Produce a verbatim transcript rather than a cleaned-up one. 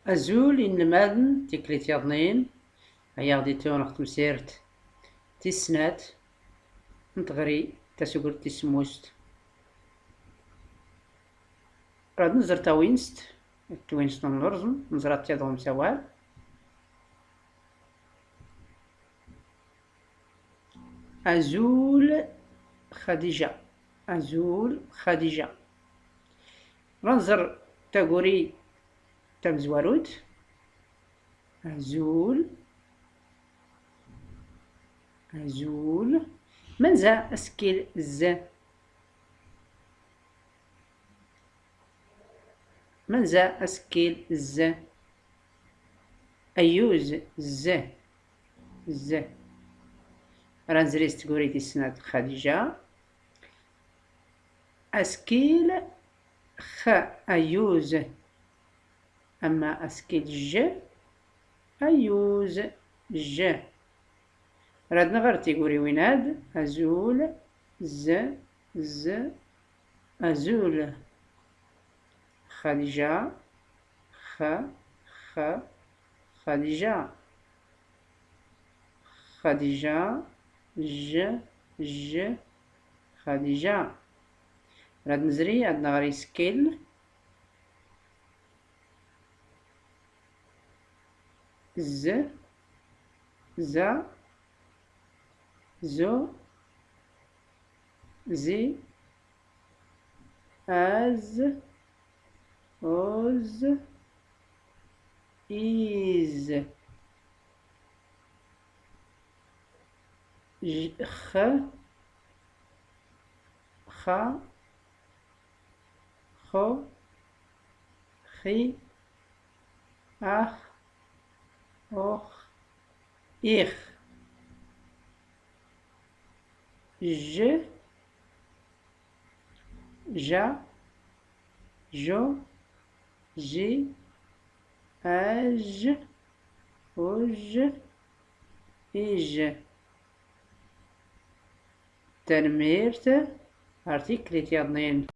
Azul inelmaden, tikkelt yaḍnin. Aya ɣ-d-itun ɣ temsirt tis snat n tɣri tasugert tis semmuset. Rad nẓer tawinst, twinst n unurẓem, nẓra tiyaḍ n umsawal. Azul Xadija. Azul Xadija. Rad nẓer taguri tamezwarut. Azul. Azul. Menza asekkil z? Menza asekkil z? Ayyuz, z, z. Rad nẓer taguri tis snat Xadija. Asekkil x, ayyuz. Ama asekkil j, ayyuz, j. Rad nɣer tiguriwin ad, azul, z, z, azul. Xadija, x, x, Xadija. Xadija, j, j, Xadija. Rad nẓer, ad nɣer isekkil. Z, za, zu, zi, az, uz, iz, j, x, xa, xo, xi, ax, ox, ix. J, ja, jo, ji, aj, uj, ij. Tanemmirt. Ar tikkelt yaḍnin.